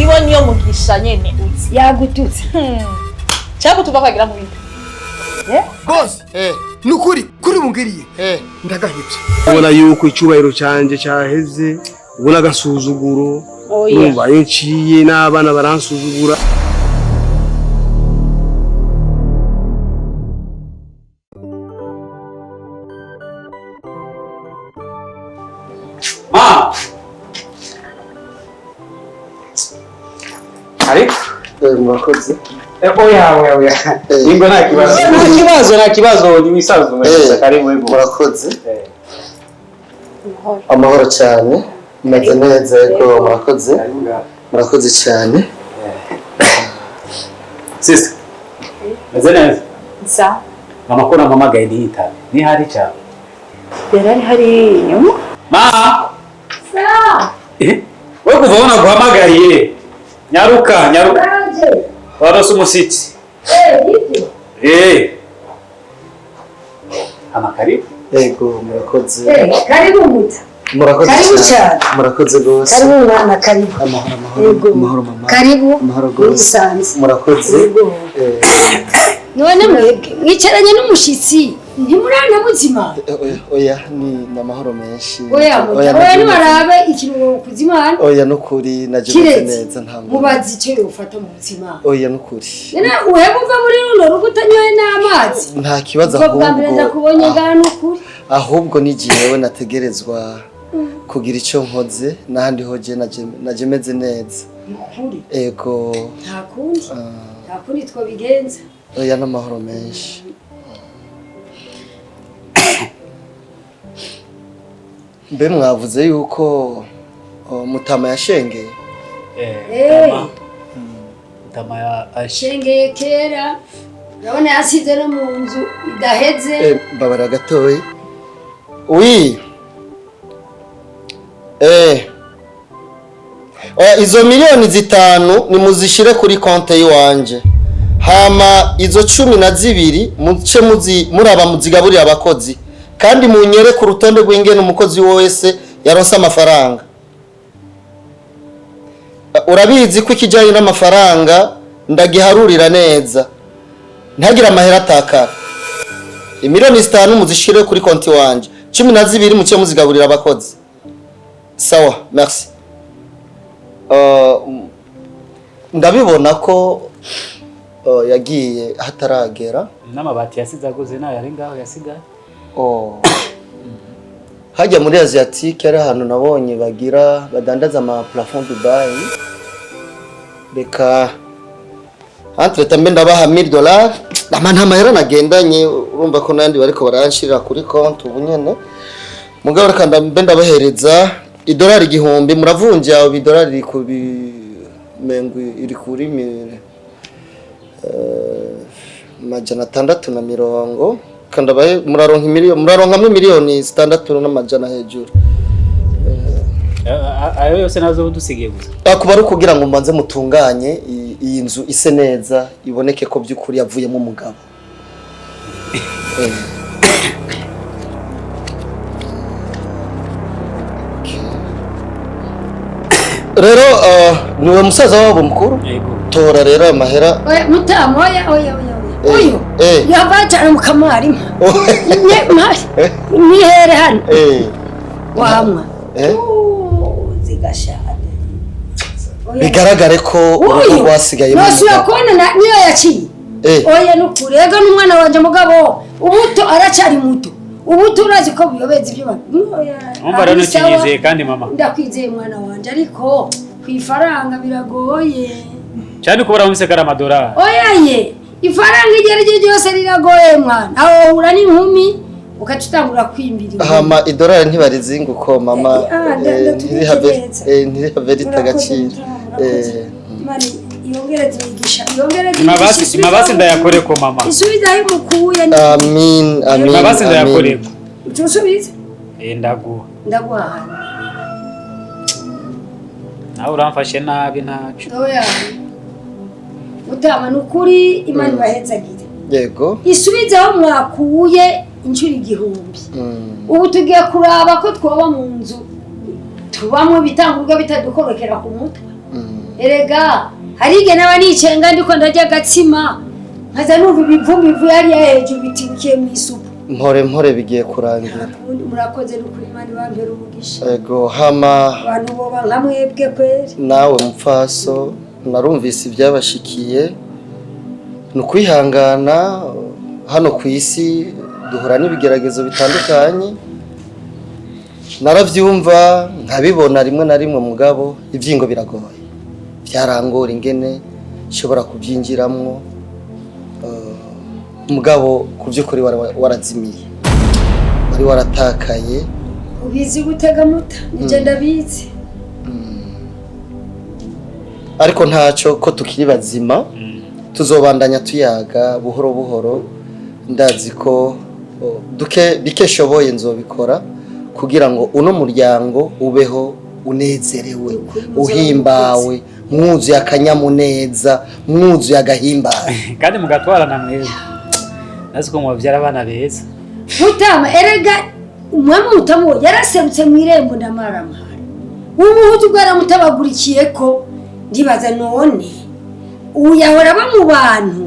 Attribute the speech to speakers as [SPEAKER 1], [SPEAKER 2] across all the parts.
[SPEAKER 1] Sibo niyo mugisha nyene uzi.
[SPEAKER 2] Yagututse.
[SPEAKER 1] Cyangwa tuva kwagira mu bindi.
[SPEAKER 3] Bose nukuri kuri bungiriye ndagahebye.
[SPEAKER 4] Ubona yuko icyubahiro cyanjye cyaheze, ubona agasuzuguro, numva iyo nciye n'abana baransuzugura.
[SPEAKER 5] Ma! Ariko
[SPEAKER 6] Murakoze.
[SPEAKER 5] Oya, oya, oya. Ningo nta kibazo. Nta kibazo, nta kibazo, ni wisanzuye. Karibu hivyo.
[SPEAKER 6] Murakoze. Amahoro cyane. Meze neza, yego murakoze. Murakoze cyane.
[SPEAKER 5] Sisi. Meze neza.
[SPEAKER 1] Sa.
[SPEAKER 5] Mama ko nampamagaye ntiyitabe. Ni hari cyane.
[SPEAKER 1] Yarari hari inyuma.
[SPEAKER 5] Ma!
[SPEAKER 2] Sa.
[SPEAKER 5] We kuva aho naguhamagariye. Nyaruka, nyaruka. Warose umusitsi. Eh. Ama karibu.
[SPEAKER 6] Yego murakoze.
[SPEAKER 2] Karibu muta.
[SPEAKER 6] Murakoze
[SPEAKER 2] Karibu cyane.
[SPEAKER 6] Murakoze rwose.
[SPEAKER 2] Karibu mwana, karibu.
[SPEAKER 6] Amahoro, amahoro.
[SPEAKER 2] Yego.
[SPEAKER 6] Amahoro mama.
[SPEAKER 2] Karibu.
[SPEAKER 6] Amahoro rwose.
[SPEAKER 2] Wisanze.
[SPEAKER 6] Murakoze.
[SPEAKER 2] Yego. None mwebwe mwicaranye n'umushitsi ntimurana muzima.
[SPEAKER 6] Oya, oya, ni amahoro menshi.
[SPEAKER 2] Oya muta, oya
[SPEAKER 6] naje meze-
[SPEAKER 2] niwarabe ikintu kuzimana.
[SPEAKER 6] Oya nukuri naje meze
[SPEAKER 2] Kiretse
[SPEAKER 6] neza nta ngorane.
[SPEAKER 2] mubazi icyo yofata mu buzima.
[SPEAKER 6] Oya nukuri.
[SPEAKER 2] None uheba uva muri runo rugo utanyoye n'amazi.
[SPEAKER 6] Nta kibazo.
[SPEAKER 2] Ubwo bwa mbere
[SPEAKER 6] Ahubwo
[SPEAKER 2] ndakubonye ngaha n'ukuri.
[SPEAKER 6] Ahubwo ni jewe nategerezwa kugira icyo nkoze n'ahandi ho je naje meze neza.
[SPEAKER 2] Nukuri.
[SPEAKER 6] Ego.
[SPEAKER 2] Nta kundi. Nta kundi twobigenza.
[SPEAKER 6] Oya n'amahoro menshi. Mbe mwavuze yuko Mutama yashengeye?
[SPEAKER 5] Mutama. Mutama ya
[SPEAKER 2] Shengeye kera. Urabona yasize no mu nzu idaheze.
[SPEAKER 6] Mbabara gatoyi. Oui. Oya, izo 5 miliyoni nimuzishire kuri konte yiwanje. Hama izo 12 muce muzi muraba muzigaburira abakozi. Kandi munyere ku rutonde rw'ingene umukozi wese yaronse amafaranga. Urabizi ko ikijanye n'amafaranga ndagiharurira neza. Ntagira amahera atakara. 5 miliyoni muzishire kuri konti wanje. 12 muce muzigaburira abakozi. Sawa, merci. Ndabibona ko yagiye hataragera.
[SPEAKER 5] N'amabati yasize aguze nayo ari ngaho yasigaye.
[SPEAKER 6] Oh. Hajya muri Asiatique ari ahantu nabonye bagira badandaza ama plafond Dubai. Reka entre mbe ndabaha $1000. Ama nta mahera nagendanye, urumva ko nandi bariko baranshirira kuri konti ubu nyene. Mugabo reka mbe ndabahereza idolari 1000, muravunja idolari iri ku mengo iri kuri 650. Kandi abahe muraronka miliyoni, muraronkamwe 6,600,000 hejuru.
[SPEAKER 5] Ayo yose nazo dusigiye gusa.
[SPEAKER 6] Kuba ari ukugira ngo mbanze mutunganye iyi nzu ise neza, iboneke ko by'ukuri yavuyemo umugabo. Rero niwe musaza wabo mukuru.
[SPEAKER 5] Yego.
[SPEAKER 6] Tora rero amahera.
[SPEAKER 2] Oya mutama, oya oya oya. Uyu yava cyane mu kamari. Mwihere hano. Wamwa. Zigashade.
[SPEAKER 6] Bigaragare ko urugo rwasigaye.
[SPEAKER 2] Nosubira kubona niyo yaciye. Oya nukuri ega n'umwana wanje mugabo ubuto aracari muto. Ubuto urazi ko buyobeza ibyo.
[SPEAKER 5] Umva rero ntukinyizeye kandi mama.
[SPEAKER 2] Ndakwizeye mwana wanje ariko kwifaranga biragoye.
[SPEAKER 5] Cyane kubura wumvise ko ari amadolari.
[SPEAKER 2] Oya ye. Ifaranga iryo ari ryo ryose riragoye mwana. Aho uhura n'inkumi ukaca utangura kwimbira.
[SPEAKER 6] Hama idolari ntibarizinga uko mama ntirihave rita agaciro.
[SPEAKER 2] Imana yongereze imigisha, yongereze imigisha.
[SPEAKER 5] Mabasi ndayakoreko mama.
[SPEAKER 2] Isubize aho imukuye.
[SPEAKER 6] Amin, amin.
[SPEAKER 5] Mabasi ndayakoreko.
[SPEAKER 2] Ucusubize?
[SPEAKER 5] Ndaguha.
[SPEAKER 2] Ndaguha hano.
[SPEAKER 5] Nawe uramfashe nabi ntaco.
[SPEAKER 2] Oya. Mutama nukuri Imana ibahezagire.
[SPEAKER 6] Yego.
[SPEAKER 2] Isubize aho mwakuye inshuro 1000. Ubu tugiye kuraba ko twoba mu nzu tubamwe bitangurwa bitadukorokera ku mutwe. Erega hari igihe naba nicaye nga ndiko ndarya agatsima, nkaza numva ibivumbi bivuye hariya hejuru bitibukiye mu isupu.
[SPEAKER 6] Mpore mpore, bigiye kurangira.
[SPEAKER 2] Ubundi murakoze n'ukuri, Imana ibampere umugisha.
[SPEAKER 6] Ego, hama
[SPEAKER 2] Abantu boba nka mwebwe kweri.
[SPEAKER 6] Nawe mupfaso, narumvise ibyabashikiye, ni ukwihangana. Hano ku isi duhura n'ibigeragezo bitandukanye, narabyumva nkabibona rimwe na rimwe, mugabo ibyingo biragoye, byarangora ingene nshobora kubyinjiramwo. Mugabo ku by'ukuri warazimiye, wari waratakaye.
[SPEAKER 2] Ubizi gutega muta nije ndabizi.
[SPEAKER 6] Ariko ntacyo, ko tukiri bazima tuzobandanya tuyaga buhoro buhoro. Ndazi ko duke bike shoboye nzobikora kugira ngo uno muryango ubeho unezerewe, uhimbawe, mwuzuye akanyamuneza, mwuzuye agahimbare.
[SPEAKER 5] Kandi mugatwarana mwebwe, nazi ko mubabyara abana beza.
[SPEAKER 2] Mutama, erega umwami mutamu yaraserutse mu irembo ndamaramara, umuhutu bwaramutabagurikiye ko ndibaza none ubu yahora aba mu bantu,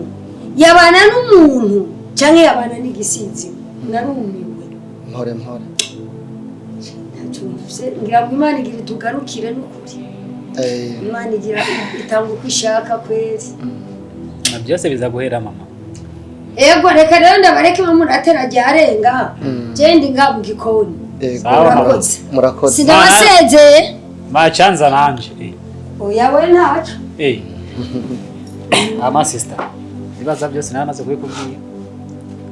[SPEAKER 2] yabana n'umuntu canke yabana n'igisinzi? Narumiwe.
[SPEAKER 6] Mpore mpore.
[SPEAKER 2] Ntacyo mvuze, ngira ngo Imana igira itugarukire n'ukuri. Imana igira itanga uko ishaka kweri.
[SPEAKER 5] Na byose biza guhera, mama.
[SPEAKER 2] Ego, reka rero ndabareke, muratera arenga je ndi nga mu gikoni.
[SPEAKER 6] Ego.
[SPEAKER 5] Sawa, mama.
[SPEAKER 2] Murakoze.
[SPEAKER 6] Murakoze.
[SPEAKER 2] Sindabasezeye.
[SPEAKER 5] Macanza nanje.
[SPEAKER 2] Oya, we ntaco.
[SPEAKER 5] Ama sister, ibibazo byose naramaze kubikubwira,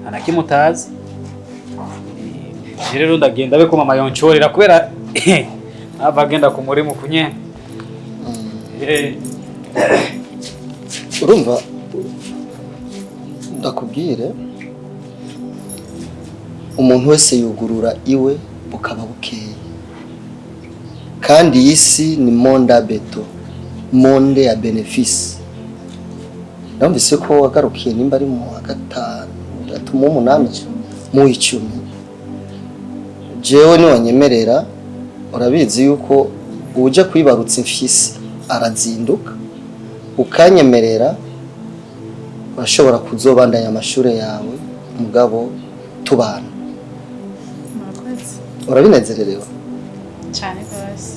[SPEAKER 5] nta na kimwe utazi. Je rero ndagenda be ko mama yoncorera kubera ava agenda ku murimo kunye.
[SPEAKER 6] Urumva ndakubwire, umuntu wese yugurura iwe bukaba bukeye, kandi iyi si ni monde à béton, monde ya bénéfice. Numvise ko wagarukiye nimba ari mu wa gatandatu, mu munani, mu 10. Jewe niwanyemerera, urabizi yuko uja kwibarutsa imfyisi arazinduka, ukanyemerera urashobora kuzobandanya amashure yawe, mugabo tubana.
[SPEAKER 1] Murakoze.
[SPEAKER 6] Urabinezererewe?
[SPEAKER 1] Cyane rwose.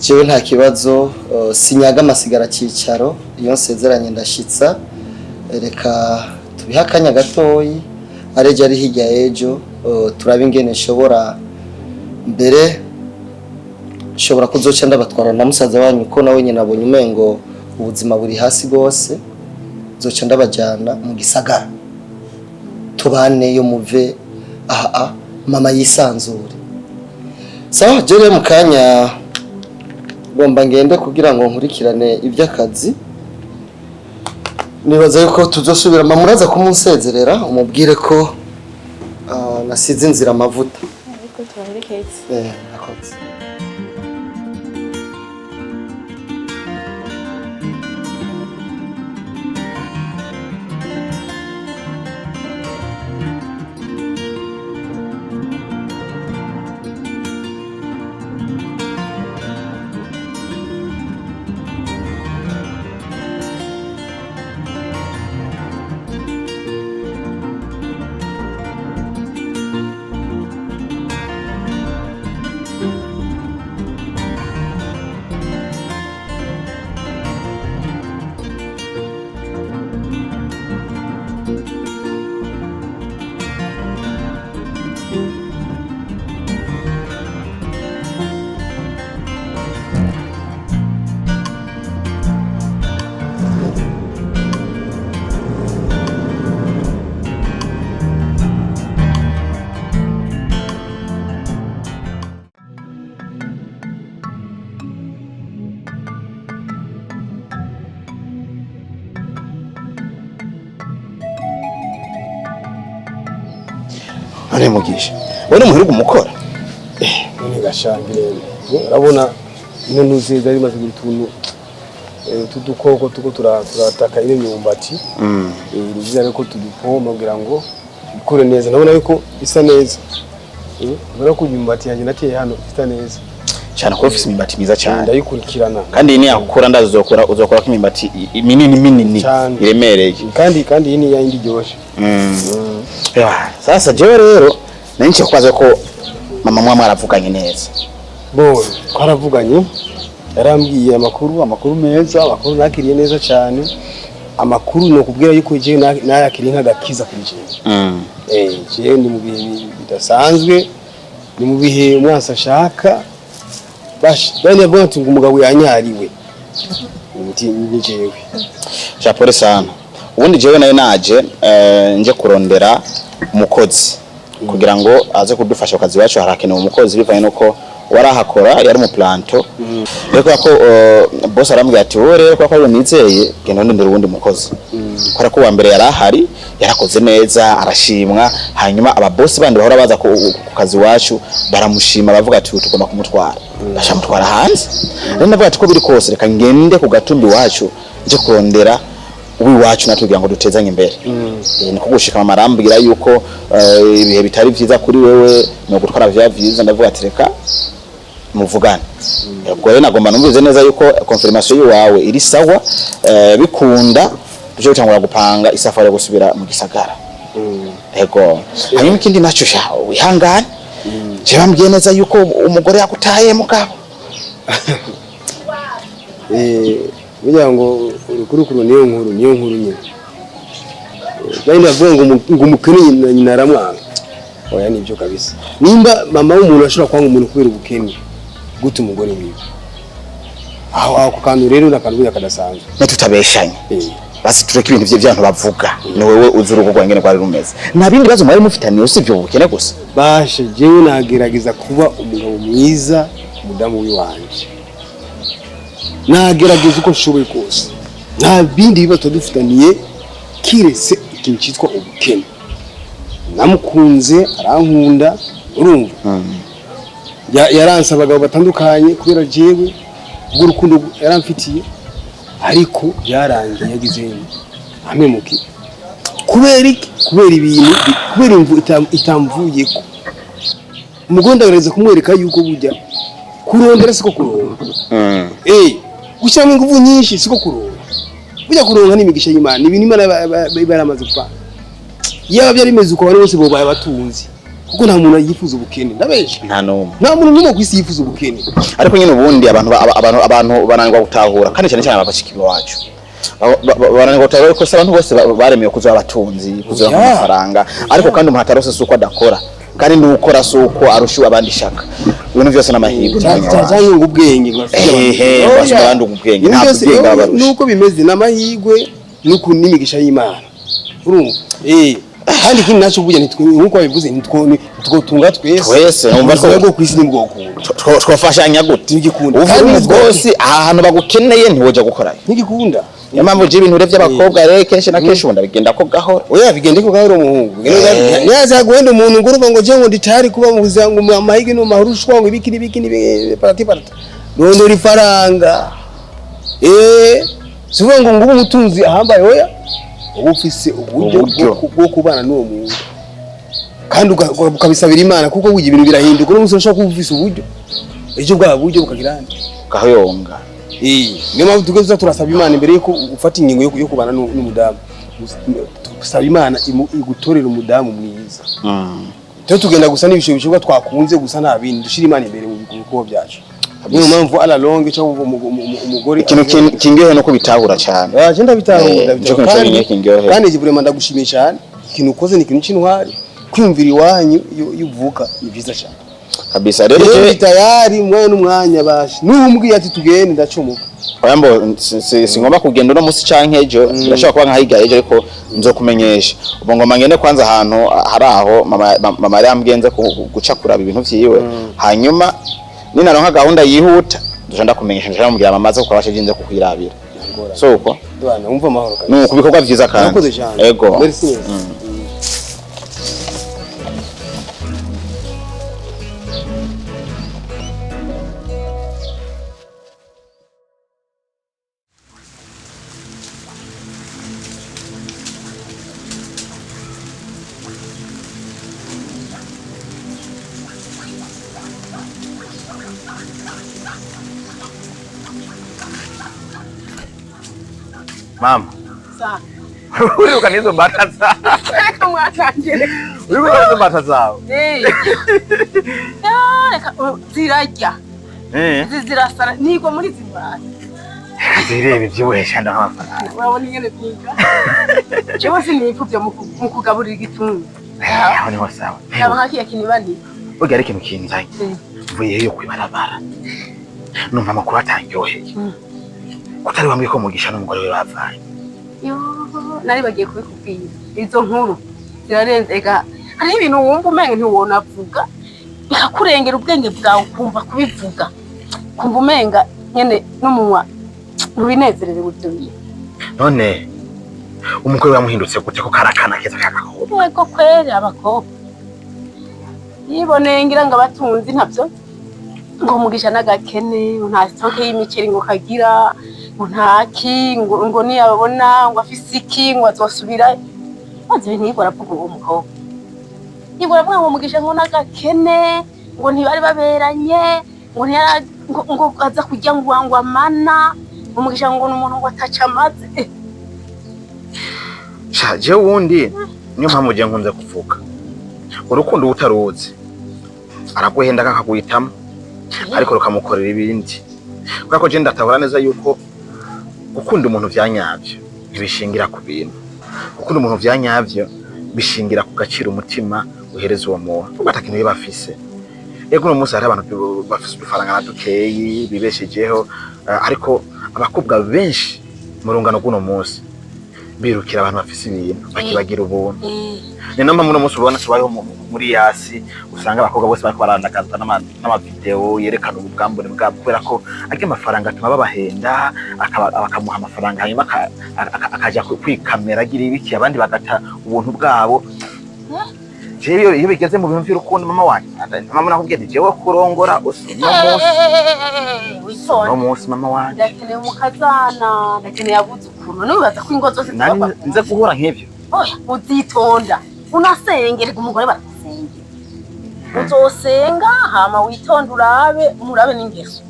[SPEAKER 6] Jewe nta kibazo, sinyaga amasigara cicaro, iyo nsezeranye ndashitsa. Reka tubihe akanya gatoyi, arejo ari hirya y'ejo, turabe ingene nshobora mbere nshobora kuzoca ndabatwara na musaza wanyu, ko nawe nyine abonye umengo ubuzima buri hasi gose, nzoca ndabajyana mu gisagara tubane yo muve aha mama yisanzure. Sawa, je rero mu kanya ngomba ngende kugira ngo nkurikirane iby'akazi. Nibaza yuko tuzosubira. Mama muraza kumunsezerera, umubwire ko nasize inzira amavuta.
[SPEAKER 1] Ariko tubaherekeze.
[SPEAKER 6] Nakoze.
[SPEAKER 7] None Mugisha, wowe n'umuherugu umukora?
[SPEAKER 4] None gashangire, urabona ino ntuze zari maze kugira utuntu tudukoko tuko turataka ino myumbati. Ni byiza rero ko tudupompa kugira ngo ikure neza. Ndabona yuko isa neza. Urabona ko imyumbati yanjye nateye hano isa neza.
[SPEAKER 7] Cyane kuko ufise imyumbati myiza cyane.
[SPEAKER 4] Ndayikurikirana.
[SPEAKER 7] Kandi ni yakukura ndazi uzokora ko imyumbati minini minini iremereye.
[SPEAKER 4] Kandi iyi ni yindi iryoshe.
[SPEAKER 7] Sasa jewe rero nari nshaka kubaza ko mama mwa mwaravuganye neza.
[SPEAKER 4] Bo twaravuganye, yarambwiye amakuru meza, amakuru nakiriye neza cyane. Amakuru no kubwira yuko je nayakiriye nk'agakiza kuri jewe. Jewe ni mu bihe bidasanzwe, ni mu bihe umwansi ashaka. Bash, bane yavuga ati ngo umugabo yanyariwe. Ni jewe.
[SPEAKER 7] Japore sana. Ubundi jewe nayo naje nje kurondera umukozi kugira ngo aze kudufasha kazi wacu. Harakenewe umukozi bivanye nuko warahakora yari mu planto. Reko ko boss arambwira ati wowe rero ko ari nizeye genda ndondera ubundi mukozi. Kora ko wa mbere yarahari yarakoze neza arashimwa, hanyuma aba boss bandi bahora baza ku kazi wacu baramushima bavuga ati tugomba kumutwara. Bashamutwara hanze. Rero ndavuga ati ko biri kose reka ngende ku gatumbi wacu nje kurondera uwiwacu natubwira ngo dutezanye imbere. Niko gushika mama arambwira yuko ibihe bitari vyiza kuri wewe no gutwara vya vyiza. Ndavuga ati reka muvugane. Ubwo rero nagomba numvize neza yuko confirmation yiwawe iri sawa, bikunda tuje gutangura gupanga isafari yo gusubira mu gisagara. Ego. Hanyuma ikindi naco sha wihangane. Je bambwiye neza yuko umugore yakutaye mugabo.
[SPEAKER 4] Burya ngo urukurukuru niyo nkuru nyine. Bari bavuga ngo umukene nyina aramwanga. Oya nibyo kabisa. Nimba mama w'umuntu ashobora kwanga umuntu kubera ubukene, gute umugore wiwe? Aho ako kantu rero nakantu kadasanzwe.
[SPEAKER 7] Natutabeshanye. Basi tureke ibintu by'ibyantu bavuga. Ni wewe uzi urugo rwanjye rwari rumeze. Nta bindi bibazo mwari mufitaniye usibye ubukene gusa.
[SPEAKER 4] Bashe jewe nagerageza kuba umugabo mwiza, umudamu wiwanje. Nagerageza uko nshoboye kose. Nta bindi bibazo dufitaniye kiretse ikintu cyitwa ubukene. Namukunze arankunda, urumva. Yaransa abagabo batandukanye kubera jewe bw'urukundo yaramfitiye, ariko byarangiye yagize amemuki. Kubera iki? Kubera ibintu, kubera imvu itamvuyeko. Umugore ndagerageza kumwereka yuko burya kurondera siko kuronka. Gushyiramo ingufu nyinshi siko kuronka. Burya kuronka n'imigisha y'Imana, ibintu Imana iba yaramaze gupanga. Yaba byari bimeze uko abantu bose bobaye abatunzi. Kuko nta muntu yifuza ubukene, ndabesha.
[SPEAKER 7] Nta numwe.
[SPEAKER 4] Nta muntu n'umwe ku isi yifuza ubukene.
[SPEAKER 7] Ariko nyine ubundi abantu bananirwa gutahura kandi cyane cyane abashiki bacu. Bananirwa gutahura ko abantu bose baremewe kuzoba abatunzi, kuzoba amafaranga, ariko kandi umuntu atarose suko adakora. Kandi n'ukora suko arusha abandi shaka. Ibintu byose n'amahirwe.
[SPEAKER 4] Cyangwa ngo ubwenge
[SPEAKER 7] ngo abandi ubwenge nta bwenge babarusha.
[SPEAKER 4] Nuko bimeze n'amahirwe nuko n'imigisha y'Imana. Urumva? Kandi ikindi naco burya nkuko babivuze nitwotunga twese.
[SPEAKER 7] Numva
[SPEAKER 4] ko kwisi nibwokunda.
[SPEAKER 7] Twafashanya gute?
[SPEAKER 4] Ntigikunda.
[SPEAKER 7] Uvuga bwose aha hantu bagukeneye ntiwoja gukorayo.
[SPEAKER 4] Ntigikunda.
[SPEAKER 7] Niyo mpamvu je ibintu by'abakobwa rero kenshi na kenshi ubunda bigenda ko gahoro.
[SPEAKER 4] Oya bigende ko gahoro umuhungu. Nyaza guhenda umuntu nguruva ngo je ngo nditari kuba mu buzima ngo amahige no mahurushwa ngo ibiki n'ibiki n'ibi parati parati. Rondora ifaranga. Sivuga ngo ngubu umutunzi ahambaye oya. Uba ufise uburyo bwo kubana n'uwo muntu. Kandi ukabisabira Imana kuko burya ibintu birahinduka n'umunsi ushobora kuba ufise uburyo. Ejo bwa buryo bukagirana.
[SPEAKER 7] Ukahayonga.
[SPEAKER 4] Niyo mpamvu tugeze turasaba Imana imbere yuko ufata ingingo yo kubana n'umudamu. Tusaba Imana igutorera umudamu mwiza. Twe tugenda gusa n'ibishobisho twakunze gusa nta bindi dushira Imana imbere mu bikorwa byacu. Niyo mpamvu ala longue cyangwa umugore
[SPEAKER 7] ikintu kingehe no kubitahura cyane.
[SPEAKER 4] Je ndabitahura ndabitahura. Kandi je vraiment ndagushimiye cyane. Ikintu ukoze ni ikintu cy'intwari. Kwiyumvira iwanyu yuvuka ni byiza cyane.
[SPEAKER 7] Kabisa rero
[SPEAKER 4] je tayari mwe n'umwanya bashi. Numbwiye ati tugende ndacomoka.
[SPEAKER 7] Oya mbo singomba kugenda no musi canke ejo ndashaka kuba nkahiga ejo ariko nzokumenyesha. Ubu ngoma ngende kwanza ahantu hari aho mama yari ambwiye guca kuraba ibintu vyiwe. Hanyuma ninaronka gahunda yihuta ndoja ndakumenyesha nje namubwira mama aze kuko abashe kukwirabira. So uko
[SPEAKER 4] Bwana umva amahoro kabisa.
[SPEAKER 7] Nuko bikorwa vyiza kandi.
[SPEAKER 4] Nakoze cyane.
[SPEAKER 7] Ego.
[SPEAKER 4] Merci.
[SPEAKER 7] Mama.
[SPEAKER 8] Sawa.
[SPEAKER 7] Uriruka nizo mbata zawe.
[SPEAKER 8] Reka mwatangire.
[SPEAKER 7] Uriruka nizo mbata zawe.
[SPEAKER 8] Eh. Reka zirarya.
[SPEAKER 7] Eh.
[SPEAKER 8] Izi zirasara nigwa muri zimbata.
[SPEAKER 7] Zirebe ibyibuhesha ndaho amafaranga.
[SPEAKER 8] Urabona ingene byiga. Jewe sinipfuvye mu kugaburira igitungu.
[SPEAKER 7] Aho niho sawa.
[SPEAKER 8] Yaba nka kiya kinibani.
[SPEAKER 7] Burya ari ikintu kinzanye. Mvuye hiyo kwibarabara. Numva amakuru atanyoheye. Kutari wambwiye ko Mugisha n'umugore we bavanye.
[SPEAKER 8] Yo, nari bagiye kubikubwira. Izo nkuru zirarenze ega. Hari ibintu wumva umenga ntiwonavuga. Bikakurengera ubwenge bwawe ukumva kubivuga. Kumva umenga nyene n'umunwa ntubinezerewe ibyo bintu.
[SPEAKER 7] None umugore wamuhindutse gute ko karakana keza kakakobwa?
[SPEAKER 8] Yego kweri abakobwa. Yiboneye ngira ngo abatunzi ntavyo. Ngo Mugisha n'agakene, ngo nta stoke y'imiceri ngo kagira, ngo ntaki, ngo niyabona, ngo afise iki, ngo azosubira. Maze ibintu yigora avuga uwo mukobwa. Yigora avuga ngo Mugisha ngo n'agakene, ngo ntibari baberanye, ngo ngo aza kurya ngo amana, ngo Mugisha ngo n'umuntu ngo ataca amazi.
[SPEAKER 7] Sha jewe wundi niyo mpamvu je nkunze kuvuga. Urukundo utaruzi araguhenda akaguhitamo ariko rukamukorera ibindi. Kubera ko je ndatahura neza yuko gukunda umuntu vyanyavyo ntibishingira ku bintu. Gukunda umuntu vyanyavyo bishingira ku gaciro umutima uhereza uwo muntu. Ubwo atakintu biba afise. Ego uno munsi hari abantu bafise udufaranga na dukeyi bibeshejeho, ariko abakobwa benshi mu rungano rw'uno munsi birukira abantu bafise ibintu bakibagira ubuntu. Ni no mpamvu uno munsi ubona tubayeho muri yasi usanga abakobwa bose bariko barandagaza n'amavideo yerekana ubwambure bwabo kubera ko arya amafaranga atuma babahenda, bakamuha amafaranga hanyuma akaja kwikamera agira ibiki abandi bagata ubuntu bwabo. Jewe iyo bigeze mu bintu vy'urukundo mama wanje, mama nakubwiye nti jewe kurongora uno munsi mama wanje
[SPEAKER 8] ndakeneye umukazana, ndakeneye abuzukuru. Nibaza ko ingo zose
[SPEAKER 7] nani nze guhura nk'ivyo.
[SPEAKER 8] Oya, uzitonda unasengerega umugore barasengera. Uzosenga hama witonda urabe murabe n'ingeso.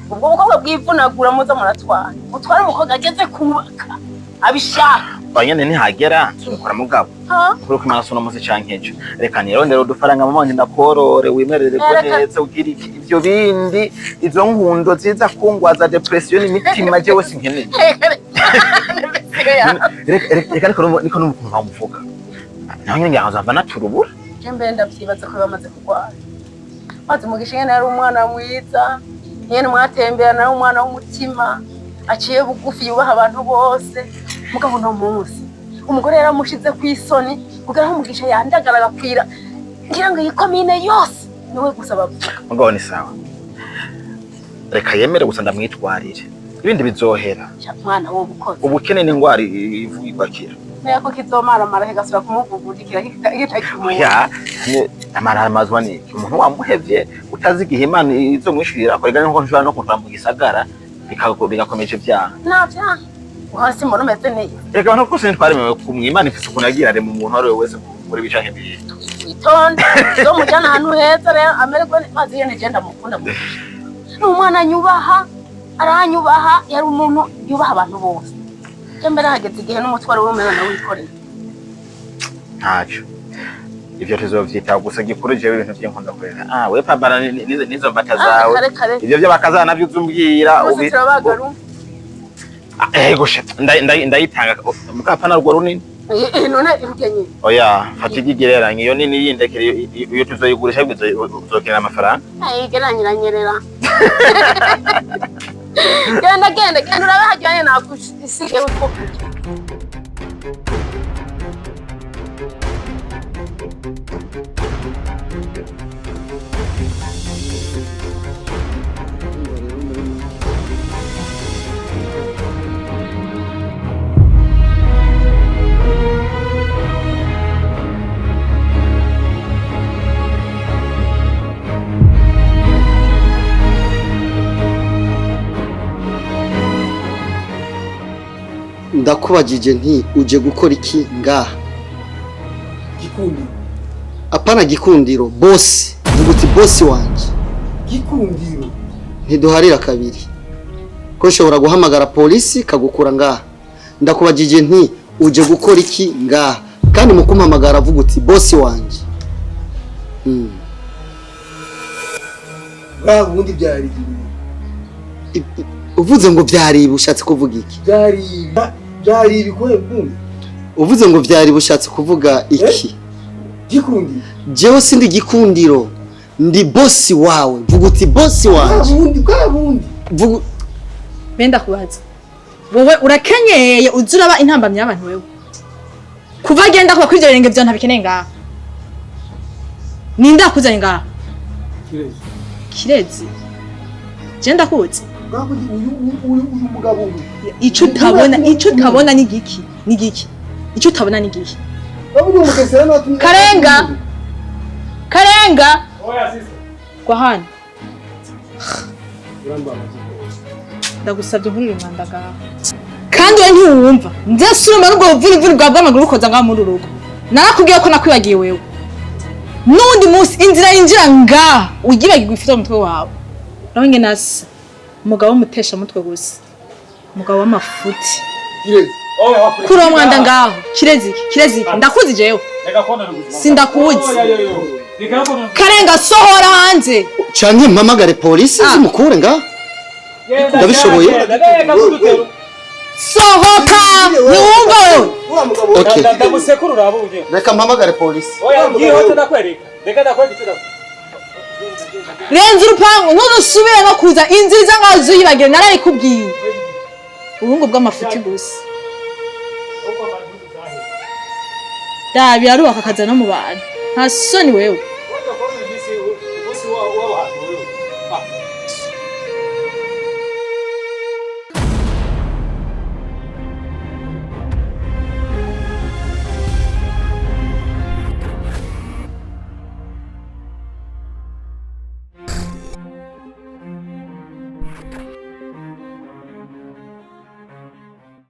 [SPEAKER 8] Ubwo bukobwa bwivunagura muza muratwara. Utwara umukobwa ageze kubaka abishaka.
[SPEAKER 7] Banyene ntihagera mukora mugabo. Kuri ko imana sono munsi canke ejo. Reka nirondere udufaranga mama wanje ndakorore wimerere ko neza ugira ivyo bindi izo nkundo ziza kungwaza depression n'imitima jewe sinkeneye. Reka ariko niko n'ukuntu bamuvuga. Naho nyene ngira nzava naturubura.
[SPEAKER 8] Je mbere ndavyibaza ko bamaze kurwara. Maze Mugisha nyene yari umwana mwiza, nyene mwatemberana ari umwana w'umutima, aciye bugufi yubaha abantu bose. Mugabo no munsi umugore yaramushize kw'isoni kugira ngo Mugisha yandagara agakwira ngira ngo iyi komine yose niwe gusa bavuga.
[SPEAKER 7] Mugabo ni sawa. Reka yemere gusa ndamwitwarire. Ibindi bizohera.
[SPEAKER 8] Mwana wo bukoze.
[SPEAKER 7] Ubukene n'ingwara ivugwa kira.
[SPEAKER 8] Meya ko kizomaramara kigasubira kumuvugurikira kitakimuha.
[SPEAKER 7] Ya, amaramazwa ni umuntu wamuhevye utazi igihe Imana izomwishurira akorega nko nshobora no kuva mu gisagara bigakomeje ibyaha.
[SPEAKER 8] Nta vyaha. Uhora simbona umeze neza.
[SPEAKER 7] Reka abantu kose ntitwaremewe kumwe Imana ifise ukuntu yagira arema umuntu ari we wese muri bicanke bibiri.
[SPEAKER 8] Witonde, uzomujana ahantu heza rero amererwe mazi yene je ndamukunda Mugisha. Ni umwana nyubaha, aranyubaha, yari umuntu yubaha abantu bose. Je mbere hageze igihe n'umutwaro w'umwana nawe wikoreye.
[SPEAKER 7] Ntaco. Ivyo tuzovyitaho gusa gikuru jewe ibintu vy'inkunda kurera. Ah, we pambana nizo mbata zawe. Ivyo vy'abakazana navyo uzumbwira
[SPEAKER 8] ubi.
[SPEAKER 7] Ego sha ndayitanga mukapa narwo runini.
[SPEAKER 8] None irugenye.
[SPEAKER 7] Oya, fata ikigereranye iyo nini yindekere iyo tuzoyigurisha uzokenera amafaranga.
[SPEAKER 8] Ayigeranyiranyerera. Genda genda genda urabe hajyanye nakusige utwo kurya.
[SPEAKER 6] Ndakubajije nti uje gukora iki ngaha?
[SPEAKER 3] Gikundiro.
[SPEAKER 6] Apana gikundiro, boss. Vuga uti boss wanje.
[SPEAKER 3] Gikundiro.
[SPEAKER 6] Ntiduharira kabiri ko nshobora guhamagara polisi kagukura ngaha. Ndakubajije nti uje gukora iki ngaha, kandi mu kumpamagara avuga uti bosi wanje.
[SPEAKER 3] Bwa bundi byari ibi.
[SPEAKER 6] Uvuze ngo byari ibi ushatse kuvuga iki?
[SPEAKER 3] Byari ibi, byari ibi kubera ubundi.
[SPEAKER 6] Uvuze ngo byari bushatse kuvuga iki?
[SPEAKER 3] Gikundiro.
[SPEAKER 6] Jewe sindi gikundiro, ndi bosi wawe. Vuga uti bosi
[SPEAKER 3] Bwa
[SPEAKER 6] wanje.
[SPEAKER 3] bundi, bwa bundi.
[SPEAKER 6] Vuga.
[SPEAKER 1] Benda kubaza, wowe urakenyeye uza uraba intambamyi y'abantu wewe? Kuva agenda kuba kuri ibyo birenge vyawe ntabikeneye ngaha. Ninde akuzanye ngaha?
[SPEAKER 3] Kirezi.
[SPEAKER 1] Kirezi, je ndakuzi.
[SPEAKER 3] Bwa bundi uyu mugabo uyu.
[SPEAKER 1] Ico utabona ni giki? Ni giki ico utabona? Ni giki?
[SPEAKER 3] Bwa bundi umugesera n'abatumye.
[SPEAKER 1] Karenga, Karenga, gwa hano.
[SPEAKER 4] Urambabaza.
[SPEAKER 1] Ndagusabye nkurire umwanda ngaha, kandi we ntiwumva. Nzasubira n'ubwo buvurivuri bwawe bw'amaguru bukoza ngaha muri uru rugo. Narakubwiye ko nakwibagiye wewe. N'undi munsi inzira yinjira ngaha uyibagirwa, ifite umutwe wawe. Urabona ingene asa? Umugabo w'umutesha mutwe gusa, umugabo w'amafuti.
[SPEAKER 3] Kirezi.
[SPEAKER 1] Kuri uwo mwanda ngaho. Kirezi iki? Kirezi iki? Ndakuzi jewe? Sindakuzi. Karenga, sohora hanze.
[SPEAKER 6] Canke mpamagare polisi zimukure ngaha, ndabishoboye.
[SPEAKER 1] Sohoka, ntiwumva wewe?
[SPEAKER 3] Uriya mugabo.
[SPEAKER 6] Okay.
[SPEAKER 5] Ndamusekuru uraba ugiye.
[SPEAKER 6] Reka mpamagare polisi.
[SPEAKER 5] Oya, ngihote ndakwereka. Reka ndakwereka icyo ndakwereka.
[SPEAKER 1] Renza urupangu, ntuzusubire no kuza inzira iza ngaho uzuyibagire. Narayikubwiye, ubuhungu bw'amafuti gusa. Dabi arubaka akaza no mu bantu, nta soni wewe?